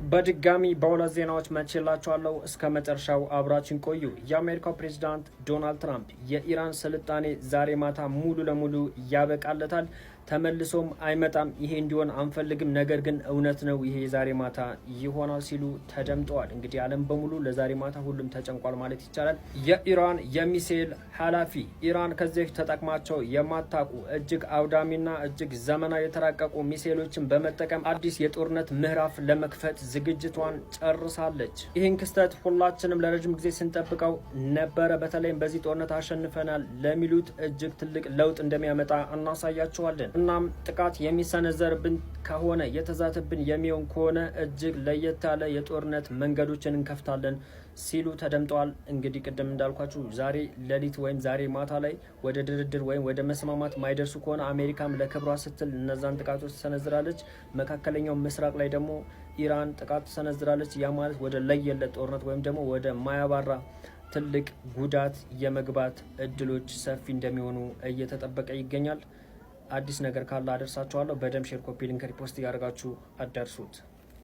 በድጋሚ በሁለት ዜናዎች መጥቼላችኋለሁ። እስከ መጨረሻው አብራችን ቆዩ። የአሜሪካው ፕሬዚዳንት ዶናልድ ትራምፕ የኢራን ስልጣኔ ዛሬ ማታ ሙሉ ለሙሉ ያበቃለታል፣ ተመልሶም አይመጣም፣ ይሄ እንዲሆን አንፈልግም፣ ነገር ግን እውነት ነው፣ ይሄ የዛሬ ማታ ይሆናል ሲሉ ተደምጠዋል። እንግዲህ ዓለም በሙሉ ለዛሬ ማታ ሁሉም ተጨንቋል ማለት ይቻላል። የኢራን የሚሳኤል ኃላፊ ኢራን ከዚህ በፊት ተጠቅማቸው የማታውቁ እጅግ አውዳሚና እጅግ ዘመናዊ የተራቀቁ ሚሳኤሎችን በመጠቀም አዲስ የጦርነት ምዕራፍ ለመክፈት ዝግጅቷን ጨርሳለች። ይህን ክስተት ሁላችንም ለረጅም ጊዜ ስንጠብቀው ነበረ። በተለይም በዚህ ጦርነት አሸንፈናል ለሚሉት እጅግ ትልቅ ለውጥ እንደሚያመጣ እናሳያቸዋለን። እናም ጥቃት የሚሰነዘርብን ከሆነ፣ የተዛተብን የሚሆን ከሆነ እጅግ ለየት ያለ የጦርነት መንገዶችን እንከፍታለን ሲሉ ተደምጠዋል። እንግዲህ ቅድም እንዳልኳችሁ ዛሬ ሌሊት ወይም ዛሬ ማታ ላይ ወደ ድርድር ወይም ወደ መስማማት ማይደርሱ ከሆነ አሜሪካም ለክብሯ ስትል እነዛን ጥቃቶች ትሰነዝራለች። መካከለኛው ምስራቅ ላይ ደግሞ ኢራን ጥቃት ትሰነዝራለች። ያ ማለት ወደ ለየለት ጦርነት ወይም ደግሞ ወደ ማያባራ ትልቅ ጉዳት የመግባት እድሎች ሰፊ እንደሚሆኑ እየተጠበቀ ይገኛል። አዲስ ነገር ካለ አደርሳችኋለሁ። በደንብ share፣ copy link፣ repost እያደረጋችሁ አዳርሱት።